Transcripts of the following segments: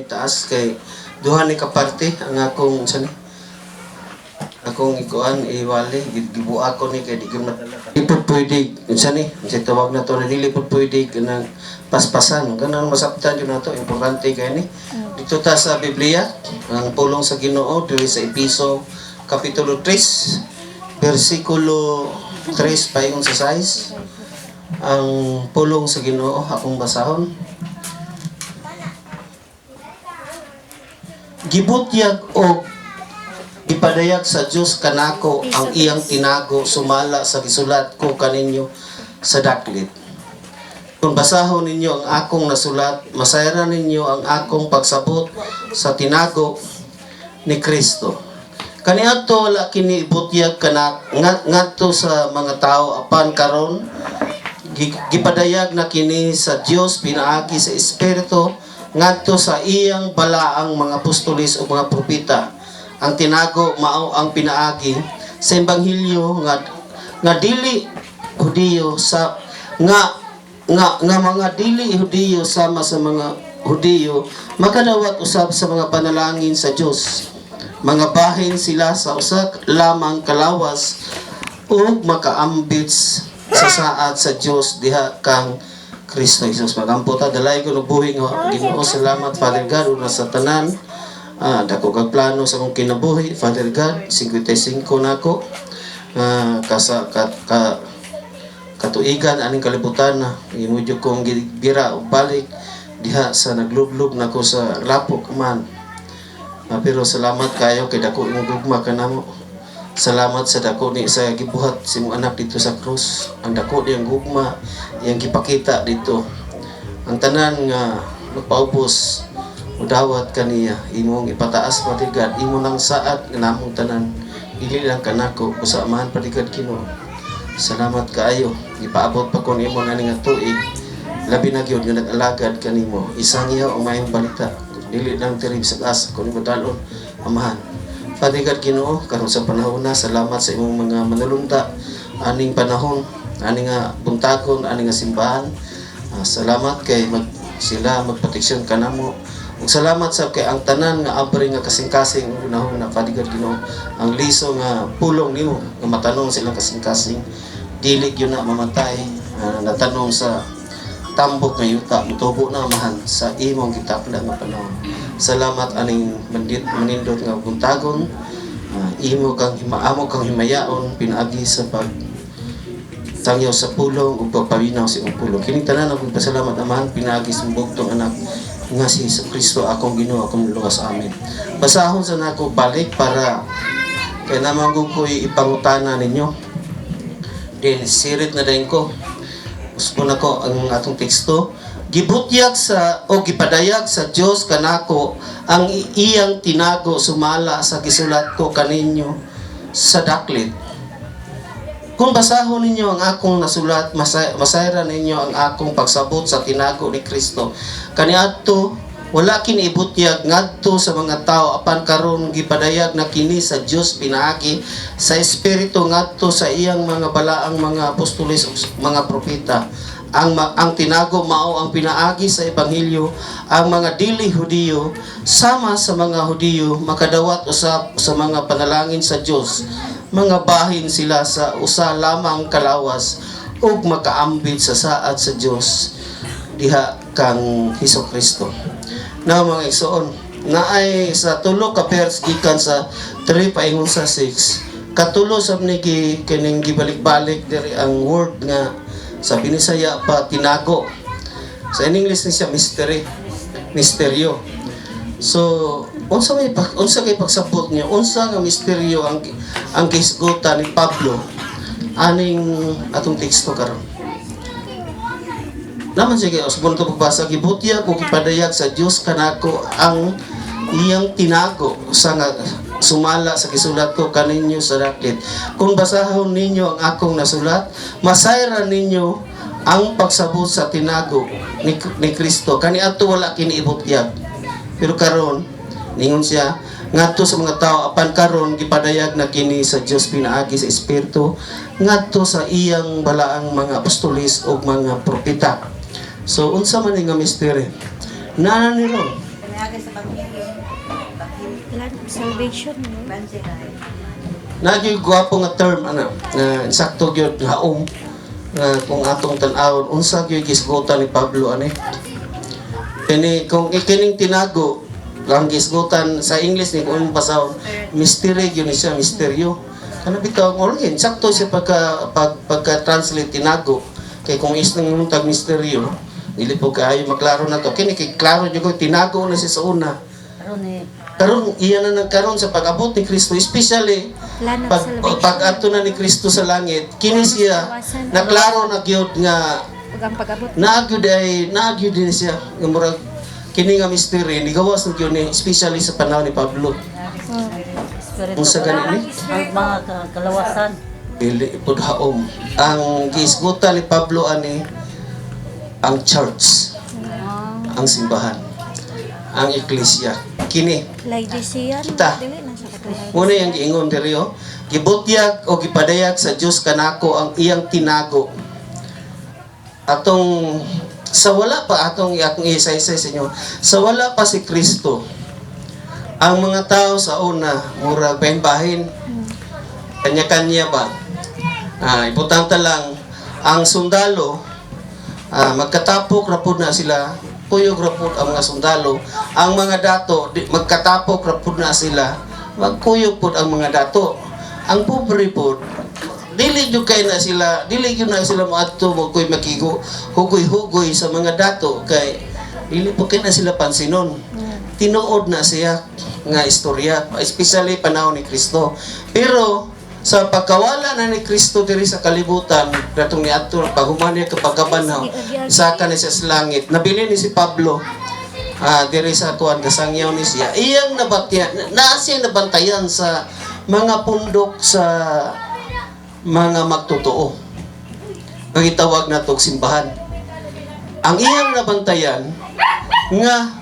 Taas kay duha ni ka parte ang akong sa ni akong ikuan iwali gibuak ko ni kay di gyud madala. Di pud pwede unsa ni, unsa tawag na to na dili pud pwede kanang paspasan, kanang masabtan gyud nato, importante kay ni. Dito ta sa Biblia, ang pulong sa Ginoo diri sa Epeso kapitulo 3 bersikulo 3 paingon sa 6. Ang pulong sa Ginoo akong basahon. Gibutyag og gipadayag sa Dios kanako ang iyang tinago sumala sa gisulat ko kaninyo sa daklit. Kung basahon ninyo ang akong nasulat, masayran ninyo ang akong pagsabot sa tinago ni Kristo. Kaniadto wala kini ibutyag kana ngadto sa mga tao, apan karon gipadayag na kini sa Dios pinaagi sa Espiritu ngadto sa iyang balaang mga apostoles o mga propeta. Ang tinago mao ang pinaagi sa ebanghelyo nga nga dili Hudiyo sa nga nga nga mga dili Hudiyo sama sa mga Hudiyo makadawat usab sa mga panalangin sa Dios. Mga bahin sila sa usa lamang kalawas ug makaambit sa saad sa Dios diha kang Kristo Jesus. Magampo ta, dalay ko buhi nga Ginoo. Salamat, Father God, una sa tanan. Dako kag plano sa akong kinabuhi, Father God. 55 nako. Kasa ka, ka katuigan aning kalibutan na imo jud kong gibira og balik diha sa naglublob nako sa lapok man. Pero salamat kayo kay dako imong gugma kanamo. Salamat sa dako ni sa gibuhat sa imong anak dito sa krus. Ang dako niyang gugma iyang gipakita dito. Ang tanan nga magpaubos udawat kaniya imong ipataas, Father God, imo nang saad nga namong tanan, dili lang kanako usa man, Father God Ginoo. Salamat kaayo. Ipaabot pa kon imo nani nga tuig, labi na gyud nga nag-alagad kanimo. Isangyaw ang maayong balita. Dili lang diri sa asa kun imo dalon, Amahan. Father God Ginoo, karon sa panahon na, salamat sa imong mga manulunda aning panahon, ani nga buntagon, ani nga simbahan. Salamat kay mag sila magproteksyon kanamo. Ug salamat sa kay ang tanan nga abri nga kasing-kasing unahon na, Father God Ginoo, ang liso nga pulong nimo nga matanong silang kasing-kasing dili gyud na mamatay. Natanong sa tambok nga yuta, mutubo na, Amahan, sa imong gitakda nga panahon. Salamat aning mandit manindot nga buntagon. Imo kang amo kang himayaon pinaagi sa pag tangyaw sa pulong ug pagpaminaw sa imong pulong. Kining tanan akong pasalamat, Amahan, pinaagi sa bugtong anak nga si Hesus Kristo akong Ginoo, akong luwas. Amen. Basahon sa nako balik para kay naman ko ipangutana ninyo. Then sirit na dayon ko. Usbon ako ang atong teksto. Gibutyag sa o gipadayag sa Dios kanako ang iyang tinago sumala sa gisulat ko kaninyo sa daklit. Kung basahon ninyo ang akong nasulat, masayran ninyo ang akong pagsabot sa tinago ni Kristo. Kaniadto wala kini ibutyag ngadto sa mga tao, apan karon gipadayag na kini sa Dios pinaagi sa Espiritu ngadto sa iyang mga balaang mga apostoles ug mga propeta. Ang tinago mao ang pinaagi sa ebanghelyo ang mga dili Hudiyo sama sa mga Hudiyo makadawat usab sa mga panalangin sa Dios. Mga bahin sila sa usa lamang kalawas ug makaambit sa saad sa Dios diha kang Hesus Kristo. Na mga igsoon, naay sa tulo ka verse gikan sa 3 paingon sa 6. Katulo sab ni gi kining gibalik-balik diri ang word nga sa Binisaya pa tinago. Sa in English ni siya mystery, misteryo. So, unsa kay pagsabot niyo? Unsa nga misteryo ang gihisgutan ni Pablo aning atong teksto karon? Naman sige, usbon to pagbasa, gibutyag o gipadayag sa Dios kanako ang iyang tinago sa nga sumala sa gisulat ko kaninyo sa daklit. Kung basahon ninyo ang akong nasulat, masayran ninyo ang pagsabot sa tinago ni Kristo. Kaniadto wala kini ibutyag. Pero karon ningon siya ngadto sa mga tao, apan karon gipadayag na kini sa Dios pinaagi sa Espiritu ngadto sa iyang balaang mga apostoles ug mga propeta. So unsa man ni nga mystery? Naa ni ron. May agay sa Bangili. Bangili. Plan of salvation, no? Banjiray. Na gyud gwapo nga term ana na insakto gyud haom nga kung atong tan-awon unsa gyud gisgutan ni Pablo ani. Kini kung ikining tinago ang gisgutan sa English ni, kung imong basahon, mystery gyud ni siya, misteryo. Kana bitaw ang origin sakto siya pagka translate tinago, kay kung is nang imong tag misteryo, dili po kaayo maklaro na to. Kini kay klaro jud ko, tinago na siya sa una. Karon ni Karon iya na nang karon sa pag-abot ni Kristo, especially Plan of pag salvation. Pag adto na ni Kristo sa langit, kini siya naklaro na gyud nga Ug ang pag-abot. Naa gyud ay naa gyud din siya nga murag kini nga mystery nigawas na gyud ni, especially sa panahon ni Pablo. Espiritu. Unsa gani ni? Ang mga kalawasan. Dili pud haom. Ang giisgutan ni Pablo ani ang church, ang simbahan, ang iglesia kini. Laodicean. Kita. Dili na siya katulad. Muna yung giingon diri oh. Gibutyag o gipadayag sa Dios kanako ang iyang tinago. Atong sa wala pa atong akong isaysay sa inyo. Sa wala pa si Kristo, ang mga tao sa una murag bahin-bahin. Kanya-kanya ba? Importante lang ang sundalo, magkatapok ra pud na sila, kuyog ra pud ang mga sundalo. Ang mga dato di, magkatapok ra pud na sila, magkuyog pud ang mga dato. Ang pobre pud, dili jud kay na sila, dili jud na sila moadto mo kuy makigo hugoy-hugoy sa mga dato kay dili po kay na sila pansinon. Tinuod na siya nga istorya, especially panahon ni Kristo. Pero sa pagkawala na ni Kristo diri sa kalibutan, datong niadto paghuman niya kapagkabanhaw, saka ni siya sa langit. Nabili ni si Pablo diri sa kuan, kasangyaw ni siya. Iyang nabatya, naa siya nabantayan sa mga pundok sa mga magtotoo. Ang itawag na simbahan. Ang iyang nabantayan nga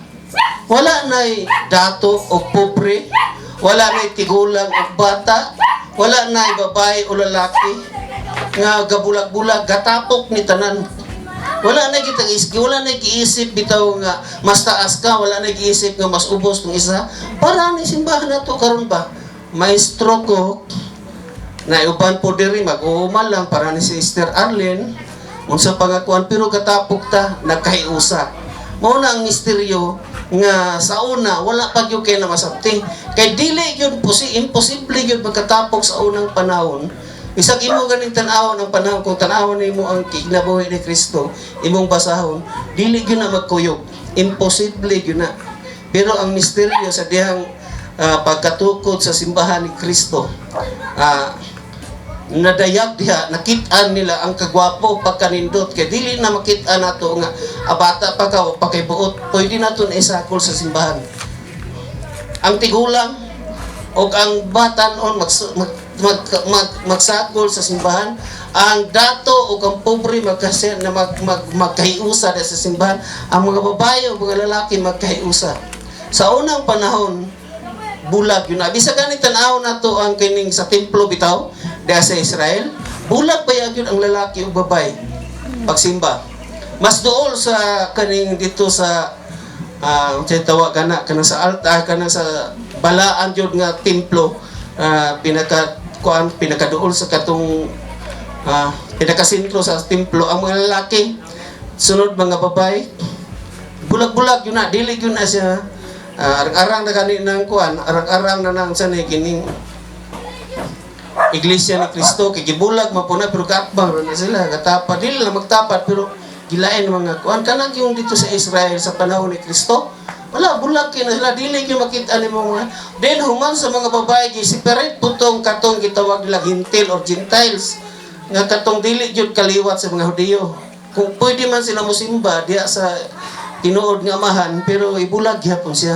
wala na'y dato o pobre, wala na'y tigulang o bata, wala na'y babae o lalaki, nga gabulag-bulag, gatapok ni tanan. Wala na kitang iski, wala na giisip bitaw nga mas taas ka, wala na giisip nga mas ubos ng isa. Para ni simbahan na to karon ba? Maestro ko, na uban po diri mag-uumal lang para ni si Sister Arlene unsa pangakuan, pero katapok ta, nagkahiusa. Mao na ang misteryo nga sa una wala pa gyud kay na masabti kay dili gyud imposible gyud magkatapok sa unang panahon. Bisag imo ganing tan-awon ang panahon, kung tan-awon nimo ang kinabuhi ni Kristo, imong basahon, dili gyud na magkuyog, imposible gyud na. Pero ang misteryo sa dihang pagkatukod sa simbahan ni Kristo, nadayag diha, nakit-an nila ang kagwapo, pagkanindot, kay dili na makit-an nato nga bata pa ka o pa kay buot, pwede nato na isakol sa simbahan. Ang tigulang o ang batan-on magsakol sa simbahan. Ang dato o ang pobre magkasi na mag, mag, magkahiusa na sa simbahan. Ang mga babae o mga lalaki magkahiusa. Sa unang panahon, bulag yun na. Bisa gani tan-aw nato ang kining sa templo bitaw diha sa Israel, bulag pa yun ang lalaki o babae pagsimba. Mas duol sa kaning dito sa unsay tawag kana, kanang sa altar, kanang sa balaan jud nga templo, pinaka kuan, pinakaduol sa katong pinakasentro sa templo, ang mga lalaki sunod mga babae, bulag-bulag yun na, dili yun na siya. Arang-arang na gani ng kuan, arang-arang na nang sa ni kining Iglesia ni Kristo kay gibulag man po na, pero kaatbang ra na sila katapad, dili na magtapat, pero gilain mga kuan. Kanang yung dito sa Israel sa panahon ni Kristo, wala, bulag kay na sila, dili gyud makita nimo mga. Then human sa mga babae, gi separate putong katong gitawag nila Gentil or Gentiles, nga katong dili gyud kaliwat sa mga Hudiyo. Kung pwede man sila mosimba diha sa tinuod nga amahan, pero ibulag gyapon siya.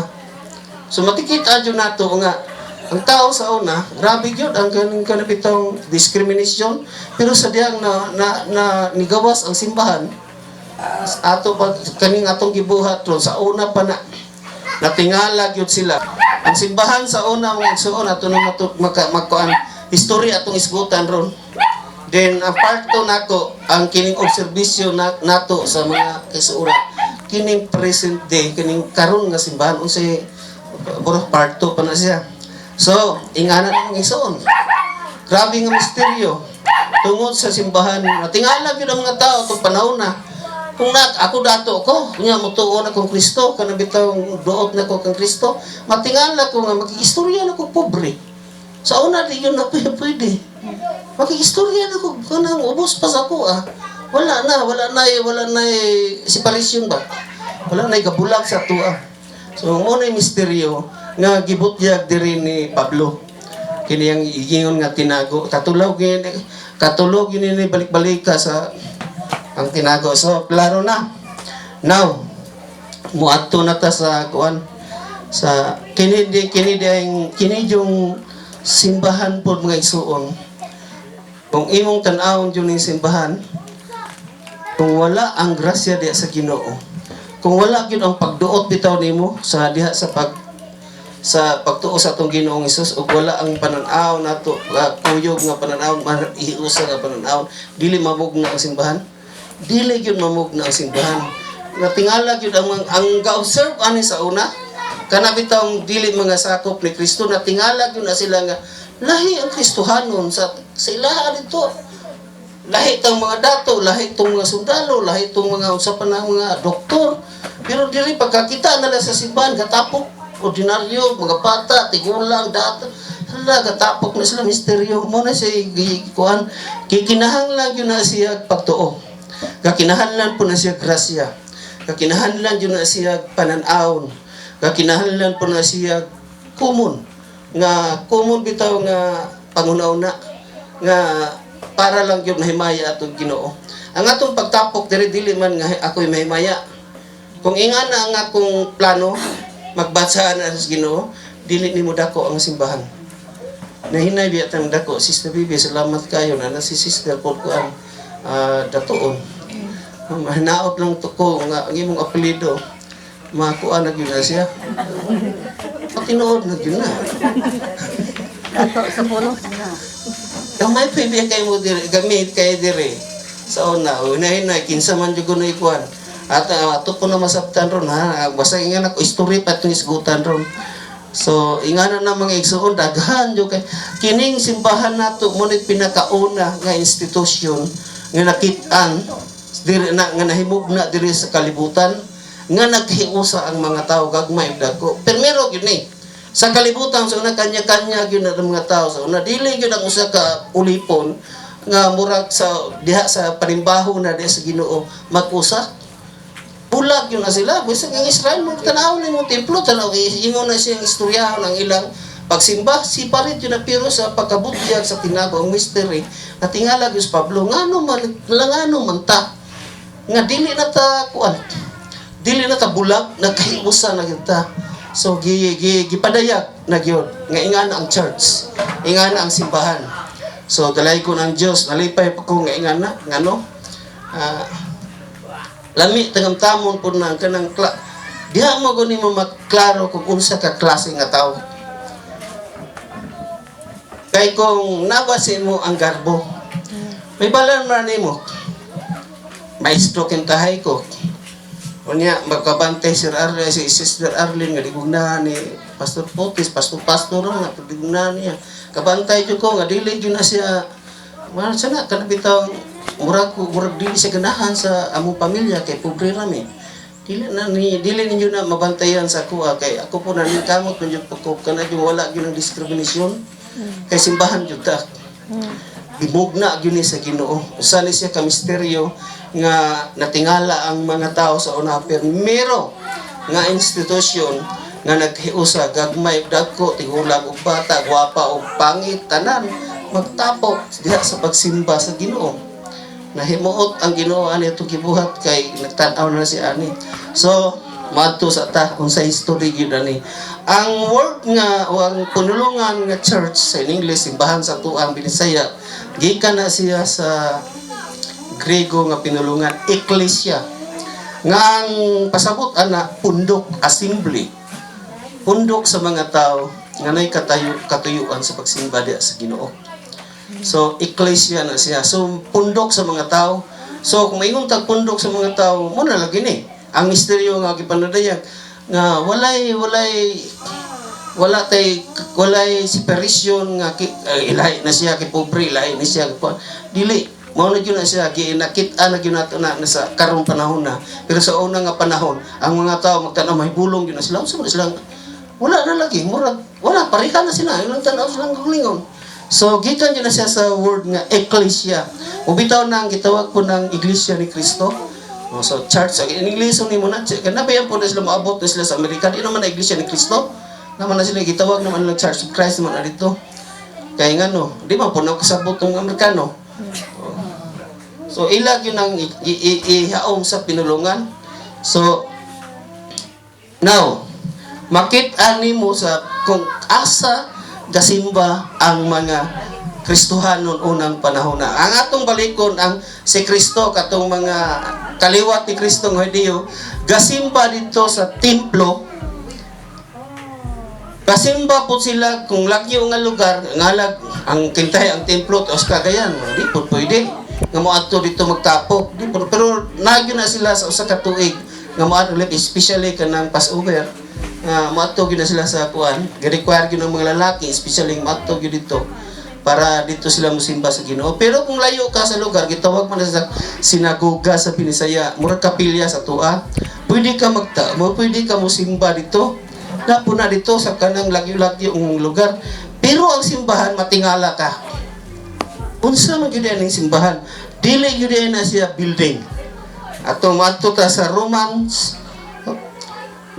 So makikita jud nato nga ang tao sa una, grabe gyud ang kaning kanapitong discrimination, pero sa diyang na nigawas ang simbahan, ato pa kaning atong gibuhat ron sa una pa na natingala gyud sila. Ang simbahan sa una, mga igsuon, ato na magkuan istorya atong isgutan ron. Then ang part 2 nako ang kining obserbisyo na, nato sa mga kasuura. Kining present day, kining karon nga simbahan, unsay murag part 2 pa na siya. So, ingana ng igsoon. Grabe nga misteryo. Tungod sa simbahan, natingala gyud ang mga tao itong panahon na. Kung na, ako dato ko, kunya mutuon akong Kristo, kanang bitaw duot na ko kang Kristo, matingala ko nga makikistorya na ko pobre. Sa una di yun na pwede. Makikistorya na ko kanang ubos pa sa ako ah. Wala na, wala na, wala na separation ba? Wala na gabulag sa tuwa. So mo na yung misteryo nga gibutyag diri ni Pablo. Kini ang igingon nga tinago. Katulog gini, katulog gini ni balik-balik ka sa ang tinago. So klaro na. Now, muadto na ta sa kuan sa kini di ang kini yung simbahan po, mga igsuon. Kung imong tan-awon jud ning simbahan, kung wala ang grasya diha sa Ginoo, kung wala gyud ang pagduot bitaw nimo sa diha sa pagtuo sa atong Ginoong Hesus ug wala ang pananaw nato, kuyog nga pananaw, iusa nga pananaw, dili mamugna ang simbahan, dili gyud mamugna ang simbahan. Natingala gyud ang ga-observe ani sa una, kana bitawng dili mga sakop ni Kristo, natingala gyud na sila nga lahi ang Kristohanon sa ilaha dito, lahi tang mga dato, lahi tong mga sundalo, lahi tong mga unsa pa na mga doktor. Pero diri pagkakita nila sa simbahan, gatapok, ordinaryo, mga bata, tigulang, dato. Hala, gatapok na sila, misteryo. Mo na siya kuan. Kikinahanglan yun na siya pagtuo. Kakinahanglan po na siya grasya. Kakinahanglan yun na siya pananawon. Kakinahanglan po na siya common. Nga common bitaw nga panguna-una nga para lang gyud mahimaya atong Ginoo. Ang atong pagtapok diri, dili man nga ako'y mahimaya. Kung ingana ang akong plano, magbasa na sa Ginoo, dili nimo dako ang simbahan. Nahinay biya tang dako, Sister Bibi, salamat kayo na na si Sister Paul kuan datoon. Hinaot lang to ko nga ang imong apelyido makuha na gyud na siya. Patinuod na gyud na. Dato sa pulos. Gamay pa biya kay mo dire, gamit kay dire. Sa una, unahin na, kinsa man jud ko na ikuan. At ato ko na masabtan ron ha, basta ingan ako istorya pa itong isgutan ron. So, ingana na mga igsoon, daghan jud kay kining simbahan nato mo ni pinakauna nga institusyon nga nakit-an diri na nga nahimugna diri sa kalibutan nga naghiusa ang mga tao, gagmay ug dako. Primero gyud ni sa kalibutan. Sa una, kanya-kanya gyud na ang mga tao. Sa una, dili gyud ang usa ka ulipon nga murag sa diha sa panimbaho na diha sa Ginoo mag-usa. Bulag yun na sila. Bisag ang Israel mo, tanaw na yung templo, tanaw ingon na siyang istoryahon ang ilang pagsimba, si parit yun na, pero sa pagkabutyag sa tinago ang mystery, natingala gyud si Pablo ngano man ta nga dili na ta kuan, dili na ta bulag, nagkahiusa na gyud ta. So gi, gi gipadayag na gyud nga ingana ang church, ingana ang simbahan. So dalay ko ng Dios, nalipay pa ko nga ingana ngano lami tangamtamon po na ang kanang diha mo guni mo maklaro kung unsa ka klase nga tao. Kay kung nabasi mo ang garbo, may balan man nimo. Maestro kintahay ko. Unya magkabantay Sir Arlene, si Sister Arlene nga digugnahan ni Pastor Potis, Pastor Pastor nga digugnahan niya. Kabantay jud ko nga dili jud na siya. Mara sana kana bitaw murag ko murag dili siya ganahan sa among pamilya kay pobre rami. Dili na ni dili ninyo na mabantayan sa kuha kay ako po naningkamot man jud po ko kana jud wala gyud ang discrimination kay simbahan jud ta. Gimugna gyud ni sa Ginoo. Usa ni siya ka misteryo nga natingala ang mga tao sa una, pero nga institusyon nga naghiusa gagmay ug dagko, tigulang ug bata, gwapa ug pangit, tanan magtapok diha sa pagsimba sa Ginoo. Nahimuot ang Ginoo ani atong gibuhat kay nagtan-aw na si ani. So madto sa ta unsa history gyud ani. Ang word nga o ang punulungan nga church sa in English, simbahan sa tuang Binisaya, gikan na siya sa Grego nga pinulungan ekklesia nga ang pasabot ana pundok, assembly, pundok sa mga tao nga nay katayo katuyuan sa pagsimba diha sa Ginoo. So ekklesia na siya. So pundok sa mga tao. So kung maingon tag pundok sa mga tao, mo na lagi ni. Ang misteryo nga gipanadayag nga walay walay wala tay walay separation nga ilahi na siya kay pobre, ilahi na siya kay dili mao na gyud na siya ginakit-an na gyud nato na sa karong panahon na. Pero sa una nga panahon, ang mga tao magtan-aw, mahibulong gyud na sila. Unsa man na silang wala na lagi, murag wala, pareha na sila ilang tan-aw silang kaugalingon. So gikan gyud na siya sa word nga ecclesia o bitaw na ang gitawag po ng Iglesia ni Cristo. Oh, so church in English ni mo na kanabayan po na sila, moabot na sila sa Amerika, di naman na Iglesia ni Cristo naman na sila gitawag, naman lang Church of Christ naman na dito. Kaya nga no, di ba po na kasabot ng Amerikano? Oh. So ilag yun ang ihaom sa pinulungan. So now, makita nimo sa kung asa gasimba ang mga Kristohanon unang panahon na. Ang atong balikon ang si Kristo, katong mga kaliwat ni Kristo nga Hudiyo, gasimba dito sa templo. Kasimba po sila kung lagyo nga lugar, ngalag ang kintay ang templo tapos Cagayan, di po pwede nga moadto dito magtapok. Di po, pero nagyo na sila sa usa ka tuig nga moadto, especially kanang Passover, nga moadto gyud na sila sa kuan, gi-require gyud ng mga lalaki especially moadto gyud dito para dito sila musimba sa Ginoo. Pero kung layo ka sa lugar, gitawag man na sa sinagoga sa Binisaya, murag kapilya sa tua. Pwede ka magta, mo pwede ka musimba dito. Na po na dito sa kanang lagyo-lagyo ng lugar. Pero ang simbahan, matingala ka. Unsa man gyud ang simbahan? Dili gyud na siya building. Ato moadto ta sa Romans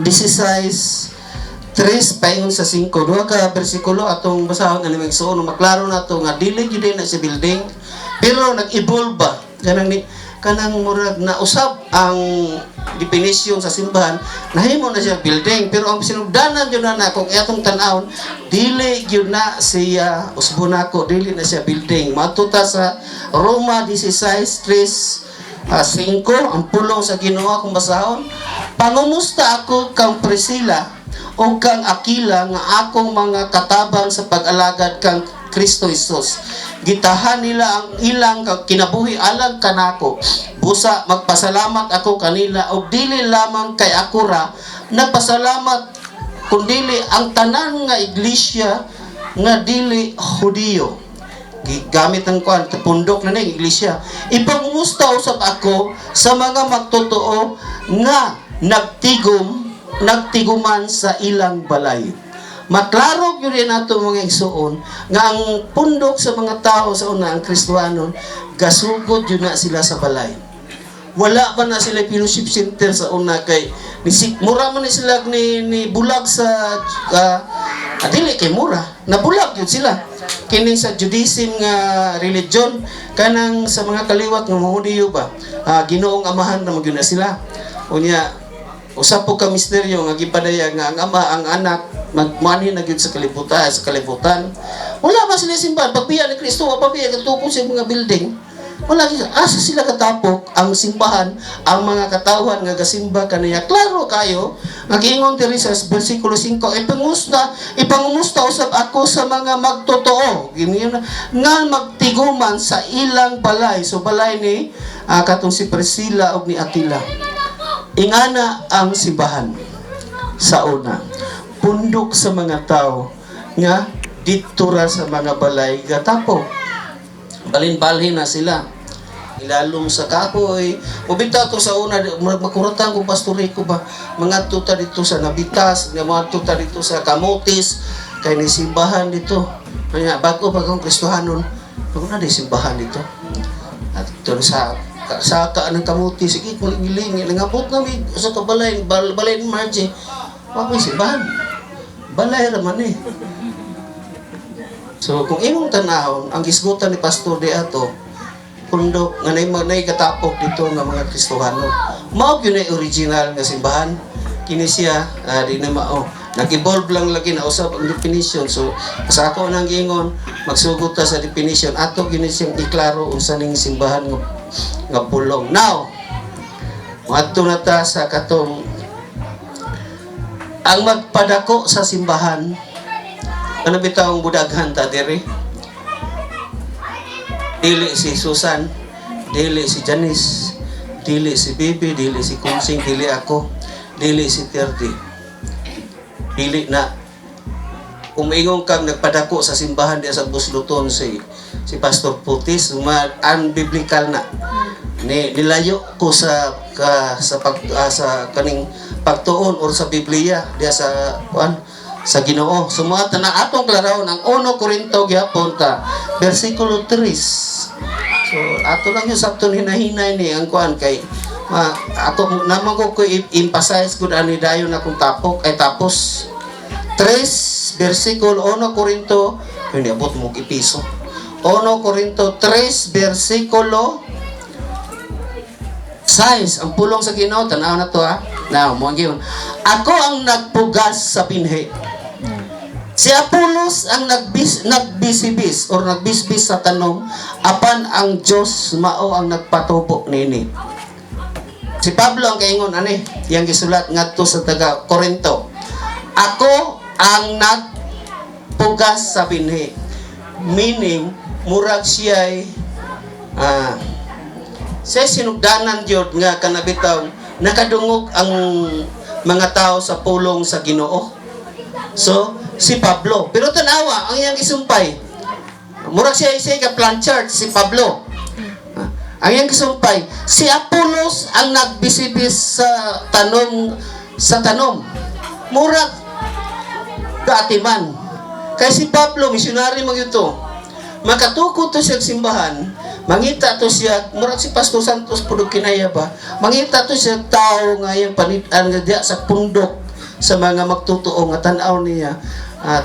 16 3 paingon sa 5. Duha ka bersikulo atong basahon ani, mga igsoon, maklaro na to nga dili gyud na siya building, pero nag-evolve ba kanang ni kanang murag nausab ang definition sa simbahan, nahimo na siya building. Pero ang sinugdanan gyud na kung atong tan-awon, dili gyud na siya, usbon nako, dili na siya building. Maadto ta sa Roma 16 3 5. Ang pulong sa Ginoo kung basahon: "Pangumusta ako kang Priscilla o kang Aquila nga akong mga katabang sa pag-alagad kang Kristo Jesus. Gitahan nila ang ilang kinabuhi alang kanako. Busa magpasalamat ako kanila, og dili lamang kay ako ra nagpasalamat kundili ang tanan nga iglesia nga dili Hudiyo." Gigamit ang kuan, pundok na ng iglesia. "Ipangumusta usab ako sa mga magtotoo nga nagtiguman sa ilang balay." Maklaro gyud nato, mga igsuon, nga ang pundok sa mga tao sa una, ang Kristohanon, gasugod yun na sila sa balay. Wala pa na sila fellowship center sa una kay ni si, mura man ni sila ni bulag sa dili kay mura, nabulag yun sila kini sa Judaism nga religion, kanang sa mga kaliwat nga mga Hudiyo ba, Ginoong Amahan na magyud na sila. Unya usa po ka misteryo nga gipadayag nga ang Ama, ang Anak magmanhi na gyud sa kalibutan. Wala ba sila simbahan pagbiya ni Kristo? Wa pa biya katukod sa mga building. Wala gyud. Asa sila katapok ang simbahan, ang mga katawhan nga gasimba kaniya? Klaro kayo nagiingon diri sa bersikulo 5, "Ipangumusta usab ako sa mga magtotoo." Gini nga magtiguman sa ilang balay. So balay ni katong si Priscilla ug ni Aquila. Ingana ang simbahan sa una, pundok sa mga tao nga dito ra sa mga balay gatapok. Balin-balhin na sila ilalom sa kahoy. O bitaw to sa una, murag makuratan kung Pastor Rico ba, mga tuta dito sa Nabitas, mga tuta dito sa Camotes, kay ni simbahan dito. Kaya bago pa akong Kristohanon, bago na di simbahan dito. At ito sa saka ng kamuti, sige, kung giling, nangabot na mi sa kabalay, balay ni Margie, wa may simbahan. Balay raman eh. So kung imong tanahon, ang gisgutan ni Pastor di ato, pundok nga nay katapok dito nga mga Kristohano. Mao gyud na original nga simbahan. Kini siya di na mao. Nag-evolve lang lagi na usab ang definition. So sa ako nang giingon, magsugod ta sa definition. Ato gyud ni siyang iklaro unsa ning simbahan nga pulong. Now, moadto na ta sa katong ang magpadako sa simbahan. Ano bitaw ang budaghan ta diri? Dili si Susan, dili si Janice, Dili si Bibi, dili si Kunsing, dili ako, dili si Terdi. Dili na. Kung maingon kang nagpadako sa simbahan diya sa Busluton si Pastor Putis, unbiblical na. Ni nilayo ko sa ka, sa pag sa kaning pagtuon or sa Biblia diya sa kuan sa Ginoo. So mga tanan atong klarawon ang 1 Korinto gyapon ta bersikulo 3. So ato lang yung sabton hinahinay ni ang kuan kay ma, ato naman ko emphasize gud ani dayon akong tapok ay tapos 3 bersikulo 1 Korinto, hindi abot mo ipiso. 1 Korinto 3 bersikulo 6, ang pulong sa Ginoo, tan-aw na to ha. Now, mo gyud. Ako ang nagpugas sa binhi. Si Apolos ang nagbisibis or nagbisbis sa tanom, apan ang Dios mao ang nagpatubo nini. Si Pablo ang kaingon ani, iyang gisulat ngadto sa taga Corinto. Ako ang nagpugas sa binhi. Meaning, murag siya'y sa sinugdanan gyud nga kanabitaw nakadungog ang mga tao sa pulong sa Ginoo. So, si Pablo. Pero tanawa, ang iyang isumpay. Murag siya siya ka plant church, si Pablo. Ang iyang gisumpay, si Apolos ang nagbisibis sa tanom. Murag kaatiman. Kay si Pablo, misyonary man gyud to. Makatukod to siya sa simbahan, mangita to siya, murag si Pastor Santos pud kinaya ba, mangita to siya tao nga iyang panid-an nga diya sa pundok sa mga magtotoo nga tan-aw niya,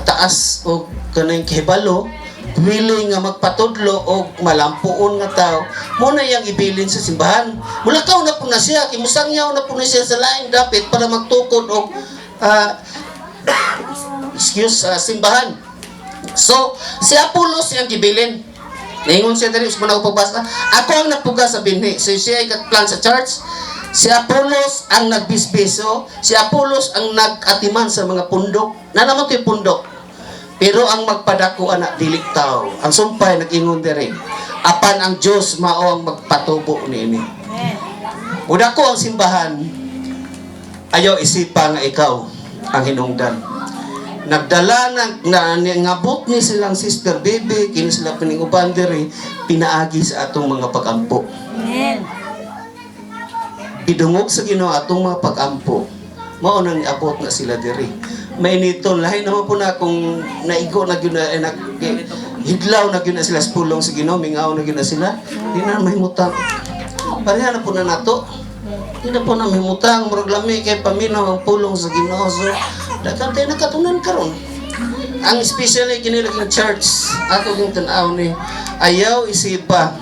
taas og kanang kahibalo, willing nga magpatudlo og malampuon nga tao, mo na iyang ibilin sa simbahan. Mulakaw na po na siya, kimusangyaw na po na siya sa laing dapit para magtukod og excuse, simbahan. So, si Apollos iyang gibilin. Naingon siya diri, mo na ako pagbasa. Ako ang napuga sa binhi. So, siya ay plan sa church. Si Apollos ang nagbisbiso. Si Apollos ang nag-atiman sa mga pundok. Na naman ito'y pundok. Pero ang magpadako ana dili tao. Ang sumpay nag-ingon diri. Apan ang Dios mao ang magpatubo niini. Mudako ang simbahan. Ayaw isipa nga ikaw ang hinungdan. Nagdala na ngabot ni silang Sister Baby, kini sila pining uban diri, pinaagi sa atong mga pagampo. Amen. Idungog sa Ginoo atong mga pagampo. Mao nang niabot na sila diri. Mainiton lahi naman po na kung naigo na gyud na eh, hidlaw na gyud na sila sa pulong sa Ginoo, mingaw na gyud na sila. Di na mahimutang. Pareha na po na nato. Di na po na mahimutang, murag lami kay paminaw ang pulong sa Ginoo. So, daghan tayo nakatunan karon. Ang especially kini laging church, ako yung tan-aw ni ayaw isipa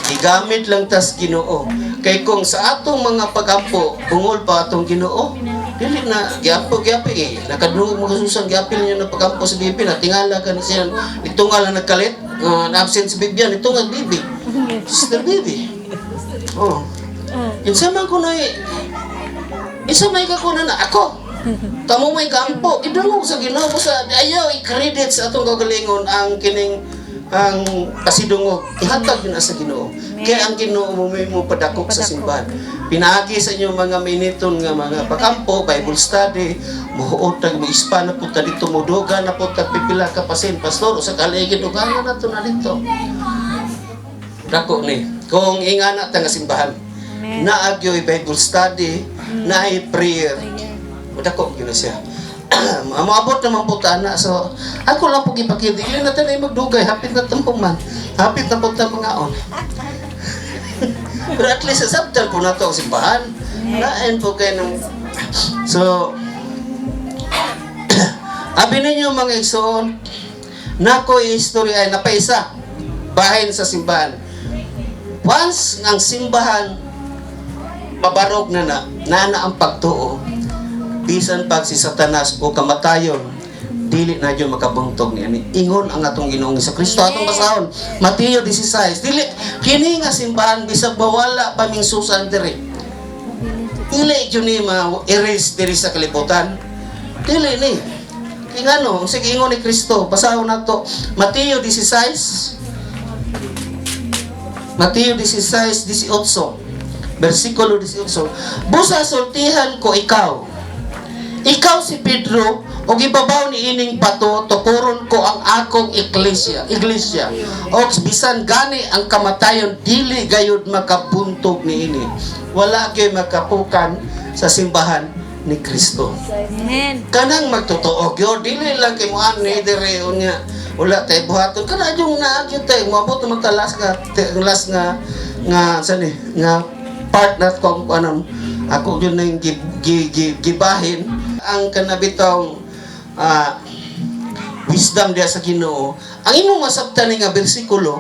gigamit lang tas Ginoo. Kay kung sa atong mga pagampo, bungol pa atong Ginoo, dili na giampo giapi eh. Nakadungog mo kasusan giapil niya na pagampo sa bibi na tingala ka na siya nitungal na nagkalit, na absent si Bibian, nitungal bibi. Sister Bibi. Oh. Kinsa man ko na isa may kakuna na ako. Kamo may kampo, idungog sa Ginoo sa ayaw i-credit sa atong kagalingon ang kining ang pasidungog. Ihatag yun na sa Ginoo. Kaya ang Ginoo mo may mo padakop sa simbahan. Pinaagi sa inyo mga miniton nga mga pakampo, Bible study, muhuot tag mo ispa na punta dito, muduga na punta pipila ka pasin, pastor, usa ka kaligid dugangan na to na dito. Dako ni. Kung ingana ta nga simbahan, naagyoy Bible study, naay prayer. Dako gyud na siya. Moabot naman po ta na. So, ako lang po gipakita. Dili na tayo magdugay. Hapit na tampong man. Hapit na po ta mangaon. Pero at least sa sabtan po na to ang simbahan. Lain po kayo ng. So, abi ninyo mga igsoon, nako istorya ay napaisa bahin sa simbahan. Once ang simbahan mabarog na na, nana ang pagtuo, bisan pag si Satanas o kamatayon, dili na yun makabuntog ni ani. Ingon ang atong Ginoong sa Kristo atong basahon. Mateo 16. Dili kini nga simbahan bisag mawala pa ming susan diri. Dili jud ni ma-erase diri sa kalibutan. Dili ni. Kay ngano, sige ingon ni Kristo, basahon nato Mateo 16. Mateo 16:18. Versikulo 18. "Busa sultihan ko ikaw. Ikaw si Pedro, ug ibabaw ni ining bato tukuron ko ang akong iglesia. Og bisan gani ang kamatayon, dili gayud makabuntog niini." Wala gyud makapukan sa simbahan ni Kristo. Amen. Kanang magtotoo gyud, dili lang kay moan ni dire, unya wala tay buhaton. Kana yung naa gyud tay moabot naman ta last nga last nga nga sa ni nga part na ko anong ako gyud nang gibahin ang kanabitong wisdom diya sa Ginoo. Ang imong masabtan ni nga bersikulo,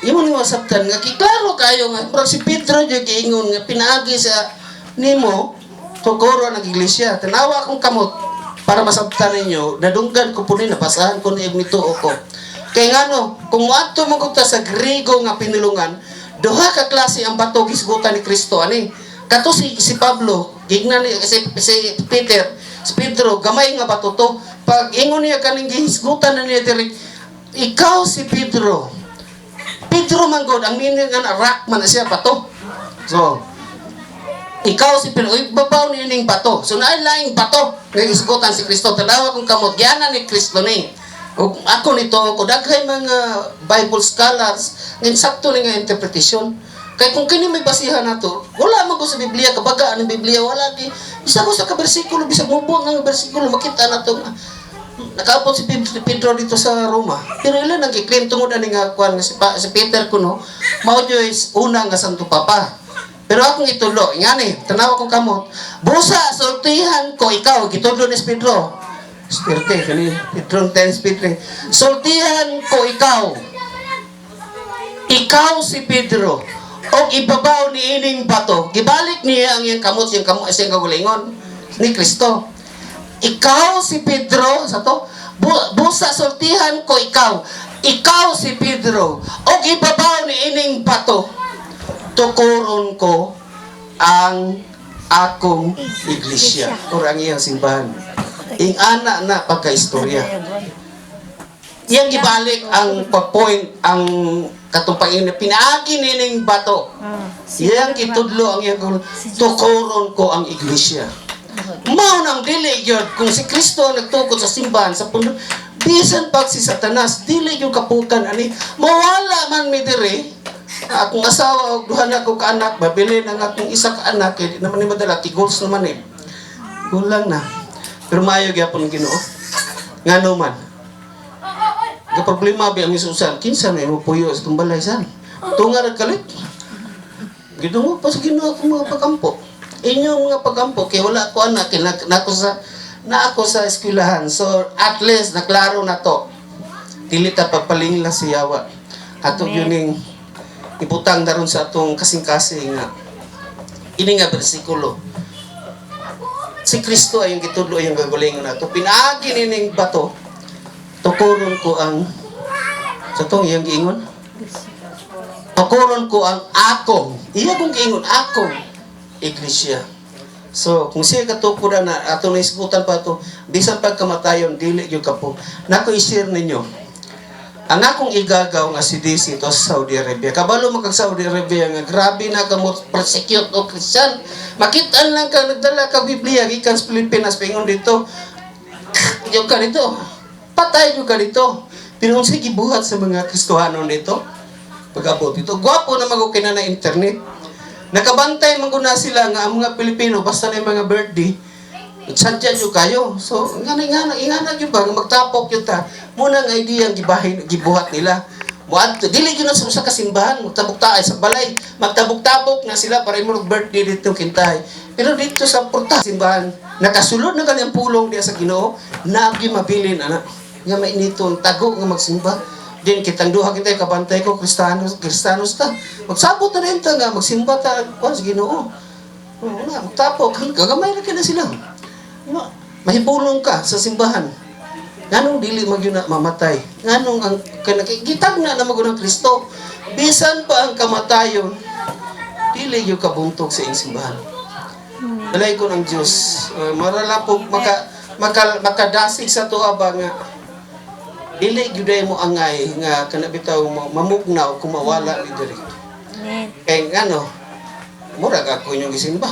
imo ni masabtan nga kiklaro kayo nga murag si Pedro jud giingon nga pinaagi sa nimo tukoro ang iglesia. Tanawa akong kamot para masabtan ninyo. Nadunggan ko po ni, nabasahan ko ni nituo ko. Kay ngano, kung moadto man ta sa Griego nga pinulungan, duha ka klase ang bato gisgutan ni Kristo ani. Kato si Pablo, gignan ni si Peter, si Pedro, gamay nga bato to. Pag ingon niya kaning gihisgutan na niya diri, "Ikaw si Pedro." Pedro man gud, ang meaning nga rock man na siya, bato. So, "Ikaw si Pedro, ibabaw ni ining bato." So naay laing bato nga gisgutan si Kristo. Tanawa kong kamot, giana ni Kristo ni. Ug ako nito, ko daghay mga Bible scholars nga sakto ni nga interpretation. Kay kung kini may basihan nato, wala man ko sa Biblia, kabagaan ng Biblia, wala di isa ko sa ka bersikulo, bisag mubo nga bersikulo, makita nato nga nakaabot si Pedro dito sa Roma. Pero ilan ang gi-claim tungod ani nga kuan nga si Peter kuno mao is una nga Santo Papa. Pero akong itulo, ngani, tanawa kong kamot. "Busa sultihan ko ikaw," gitudlo ni Pedro. Spirte, kani Pedro ten Pedro. "Sultihan ko ikaw. Ikaw si Pedro. Og ibabaw ni ining bato." Gibalik niya ang iyang kamot, siyang kamot, siyang kaugalingon ni Kristo. "Ikaw si Pedro," sa to, "busa sultihan ko ikaw. Ikaw si Pedro. Og ibabaw ni ining bato, tukuron ko ang akong iglesia," or ang iyang simbahan. Ing ana na pagka-istorya. Iyang gibalik ang pa-point ang katong pag pinaagi nining bato. Iyang gitudlo ang iyang tukuron ko ang iglesia. Mao nang dili gyud kung si Kristo ang nagtukod sa simbahan sa puno, bisan pag si Satanas dili gyud kapukan ani. Mawala man mi diri akong asawa og duha na ko ka anak, babilin ang akong isa ka anak kay di naman ni madala, tigols naman eh. Kulang na. Pero maayo gyapon ang Ginoo. Ngano man? Ga problema bi ang isusan, kinsa na imo puyo sa tumbalay san? Tunga ra kalit. Gidungog pa sa Ginoo akong mga pagampo. Inyong mga pagampo kay wala ko anak, kay na ako sa eskwelahan. So at least naklaro na to. Dili ta pagpalingla si yawa. Ato gyud ning ibutang daron sa atong kasing-kasing nga ini nga bersikulo. Si Kristo ay yung gitudlo yung gagalingon nato. Pinaagi nining bato, tukuron ko ang sa tong iyang giingon. Tukuron ko ang akong, iya kong giingon, akong iglesia. So, kung siya katukod na, ato na isgutan pa to, bisan pagkamatayon, dili yung kapo. Nako i-share ninyo. Ang akong igagaw nga si DC to sa Saudi Arabia. Kabalo man kag Saudi Arabia nga grabe na ka mo persecute o Christian. Makita lang ka nagdala ka Biblia gikan sa Pilipinas, paingon dito. Yung ka dito. Patay yung ka dito. Pero unsay gibuhat sa mga Kristohanon dito? Pag-abot dito. Gwapo na mag na na internet. Nakabantay man gud na sila nga ang mga Pilipino basta na yung mga birthday, sadya nyo kayo. So, nga na nga na, ingana yun ba, nga magtapok yun ta. Muna nga idea ang gibahin, gibuhat nila. Muadto, dili yun na sa usa ka simbahan, magtabok ta ay sa balay, magtabok-tabok na sila para imo birthday dito kintahay. Pero dito sa porta simbahan, nakasulod na kanyang pulong diya sa Ginoo, naagi mabilin ana. Nga mainiton tago nga magsimba. Din kitang duha kita kabantay ko Kristiyanos, Kristiyanos ta. Magsabot na rin ta nga magsimba ta kuan sa Ginoo. Oo na, magtapok, gagamay ra kina sila. Mahipulong ka sa simbahan. Nganong dili magyud na mamatay? Nganong ang gitag na na ng Kristo? Bisan pa ang kamatayon, dili gyud kabuntog sa iyong simbahan. Dalay ko ng Diyos. Marala po makadasig sa tuwa ba nga dili gyud ay mo angay nga kana bitaw mo mamugnaw kung mawala ni diri. Amen. Kay ngano, Murag ako inyong gisimba.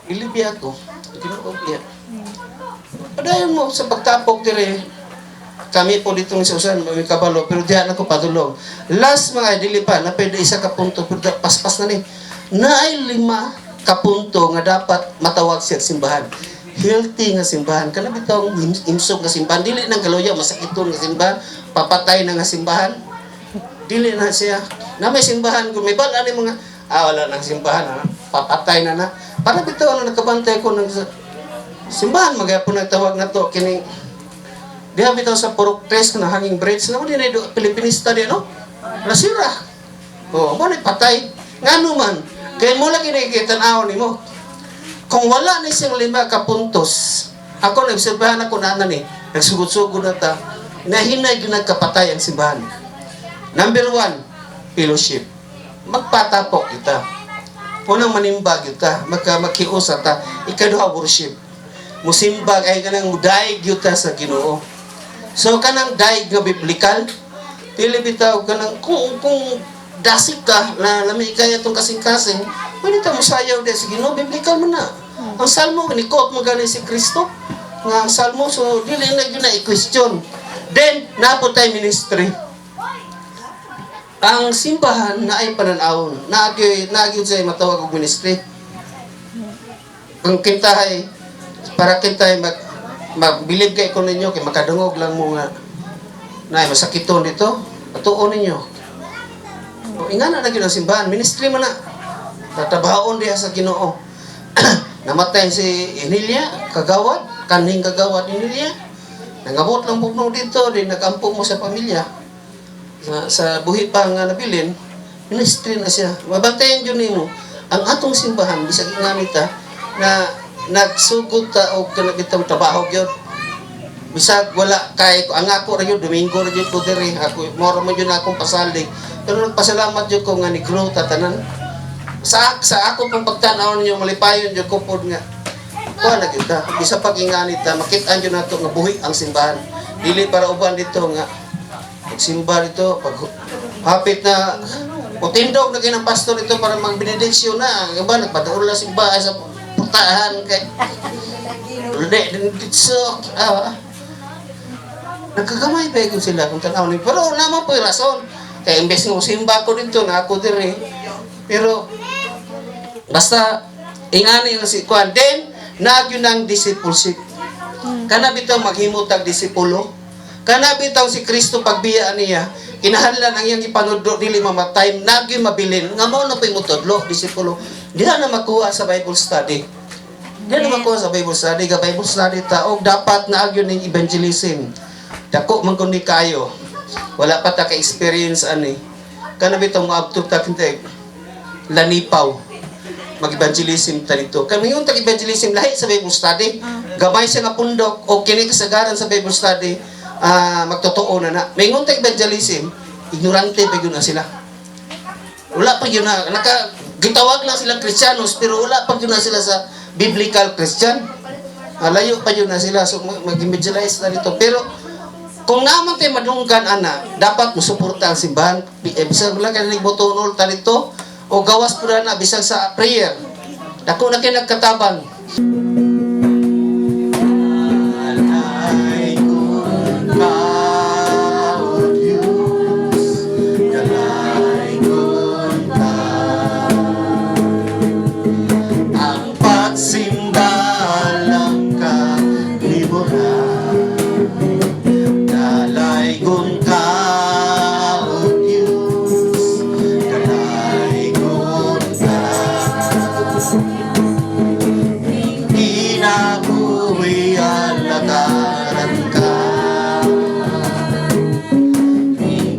Ilibi ako. Ginoo biya. Padayon mo sa pagtapok dire. Kami po dito sa usan, may kabalo, pero diyan ako padulong. Last, mga dili pa, na pwede isa ka punto, pero paspas na ni. Naay lima ka punto nga dapat matawag siya simbahan. Healthy nga simbahan. Kana bitong imsog nga simbahan. Dili nang kaluya, masakiton nga simbahan, papatay na nga simbahan. Dili na siya. Na may simbahan, kung may bala ni mga, wala nang simbahan, papatay na na. Para bitaw ano nakabantay ko ng simbahan, magyapon nagtawag na to, kining diha bitaw sa Purok Tres na hanging bridge na mo din ay Pilipinista di no? Nasira. Oh, mo ni patay. Ngano man? Kay mo lagi nakikita nimo. Kung wala ni siyang lima ka puntos, ako nagobserbahan ako na ni, nagsugod-sugod na ta, nahinay gyud nagkapatay ang simbahan. Number one, fellowship. Magpatapok kita. Unang manimbag kita, makiusa ta. Ikaduha, worship. Musimbag ay kanang mudaig gyud ta sa Ginoo. So kanang daig nga biblical, dili bitaw kanang kung dasig ka na lami kaya tong kasing-kasing, pwede ta mosayaw di sa Ginoo, biblical man na. Ang salmo ni quote mo gani si Kristo nga ang salmo, so dili na gyud na i-question. Then napo tay ministry. Ang simbahan na ay pananawon, naagi naagi sa matawag og ministry. Kung kintahay para kintahay mag magbilib kay ko ninyo kay makadungog lang mo nga nay masakiton dito, patuon ninyo. O, ingana na gyud ang simbahan, ministry man na. Tatabaon diha sa Ginoo. Namatay si Emilia, kagawad, kaning kagawad Emilia. Nangabot lang pugno dito, di nagampo mo sa pamilya. Sa buhi pa nga nabilin, ministry na siya. Mabantayan yun nimo. Ang atong simbahan, bisag ingani ta, na nagsugod ta og kanang bitong trabaho gyud. Bisag wala kay ang ako ra gyud, Domingo ra gyud ko diri, ako moro mo gyud akong pasalig. Pero nagpasalamat gyud ko nga ni grow ta tanan. Sa ako pong pagtan-aw ninyo, malipayon gyud ko pod nga kuha na gyud ta. Bisa pag ingani ta, makit-an gyud nato nga buhi ang simbahan. Dili para uban dito nga simba dito pag hapit na mutindog na kinang pastor dito para magbenediksyon na. Ang iba nagpadaol na simba ay sa putahan kay hindi dito nagkagamay pa yun sila kung tanaw ni, pero naman po yung rason kay imbes nga simba ko dito na ako diri, pero basta ingani ang si kuan. Then naagyo ng discipleship. Kana bitaw maghimo tag disipulo. Kana bitaw si Kristo pagbiya niya, kinahanglan ang iyang ipanudlo dili mamatay, nagyo mabilin nga mao na po'y motudlo, disipulo. Diha na makuha sa Bible study. Diha na makuha sa Bible study, ga Bible study ta og dapat naagyo ning evangelism. Dako man kun ni kayo. Wala pa ta ka experience ani. Kana bitaw moabto ta kinteg lanipaw, mag-evangelism ta dito. Kami yung tag-evangelism lahi sa Bible study. Gamay siya nga pundok o kini kasagaran sa Bible study, magtotoo na na. May tag evangelism, ignorante pa yun na sila. Wala pa yun na, gitawag lang silang Kristiyanos, pero wala pa yun na sila sa biblical Christian. Layo pa yun na sila, so mag-evangelize na dito. Pero kung naman tayo madunggan ana, dapat musuporta ang simbahan. Eh, bisag wala ka botonol ta dito, o gawas po na bisag sa prayer. Dako na kayo nagkatabang. Alay ko ka, O Diyos, dalay ko ka. Ang pagsimba lang kaliburan. Dalaygon ka, O Diyos, dalaygon ka. Kinabuhi alagaran ka.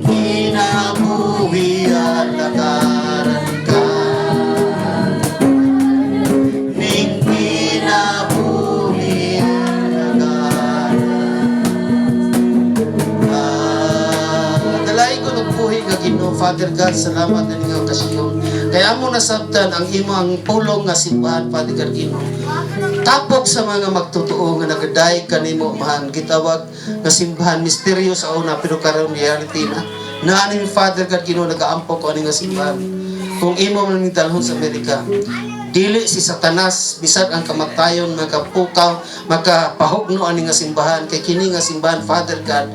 Kinabuhi alagaran ka. Ning kinabuhi alagaran ka. Dalaygon og buhi nga Ginoo, Father God, salamat na nga okasyon. Kaya mo nasabtan ang imong pulong nga simbahan, Father God Ginoo. Tapok sa mga magtotoo nga nagaday kanimo mahan gitawag nga simbahan misteryo sa una pero karon reality na. Naa ni Father God Ginoo nagaampo ko ani nga simbahan. Kung imo man ning dalhon sa Amerika, dili si Satanas bisan ang kamatayon makapukaw, makapahugno ani nga simbahan, kay kini nga simbahan, Father God,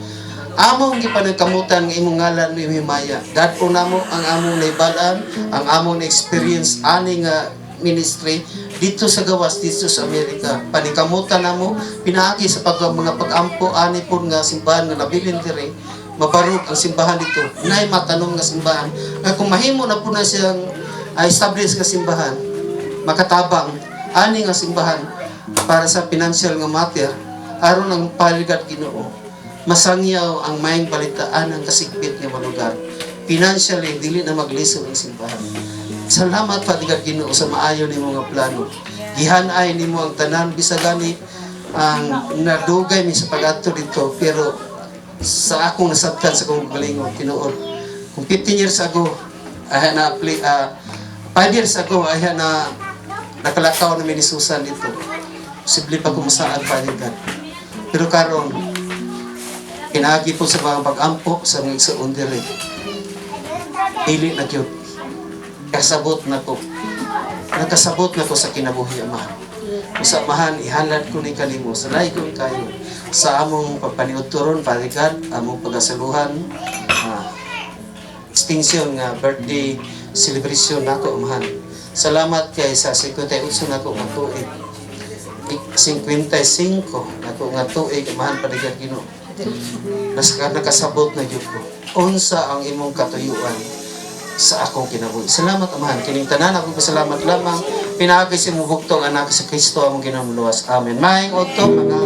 among gipanagkamutan nga imong ngalan ni himaya. Dad-on namo ang among naibal-an, ang among na-experience ani nga ministry dito sa gawas, dito sa Amerika. Panikamutan namo pinaagi sa pag mga pag-ampo ani pud nga simbahan nga nabilin diri, mabarog ang simbahan dito, nay matanom nga simbahan nga kung mahimo na po na siyang establish nga simbahan, makatabang ani nga simbahan para sa financial nga matter, aron ang paligat Ginoo masangyaw ang maayong balitaan ang kasikbit nga mga lugar. Financially, dili na maglisod ang simbahan. Salamat, Father God Ginoo, sa maayo nimo nga plano. Gihanay nimo ang tanan, bisag gani ang nadugay mi sa pag-adto dito, pero sa akong nasabtan sa akong galingon, tinuod. Kung 15 years ago, ay na apply, 5 years ago, ay na nakalakaw na mi ni Susan dito. Posible pa kumusaad, Father God. Pero karon, pinaagi po sa mga pag-ampo sa mga igsoon diri. Dili na gyud. Kasabot na ko. Nakasabot na ko sa kinabuhi, Ama. Usa mahan, ihalad ko ni kanimo sa laygon kayo sa among pagpaniudtoron, Father God, among pagasaluhan, extension nga birthday celebration nako, Amahan. Salamat kay sa 58 nako nga tuig. 55 nako nga tuig, Amahan, Father God Ginoo. Nakasabot na gyud ko unsa ang imong katuyuan sa akong kinabuhi. Salamat, Amahan. Kining tanan akong pasalamat lamang pinaagi sa imong bugtong anak si Kristo among Ginoong Luwas. Amen. Maayong udto, mga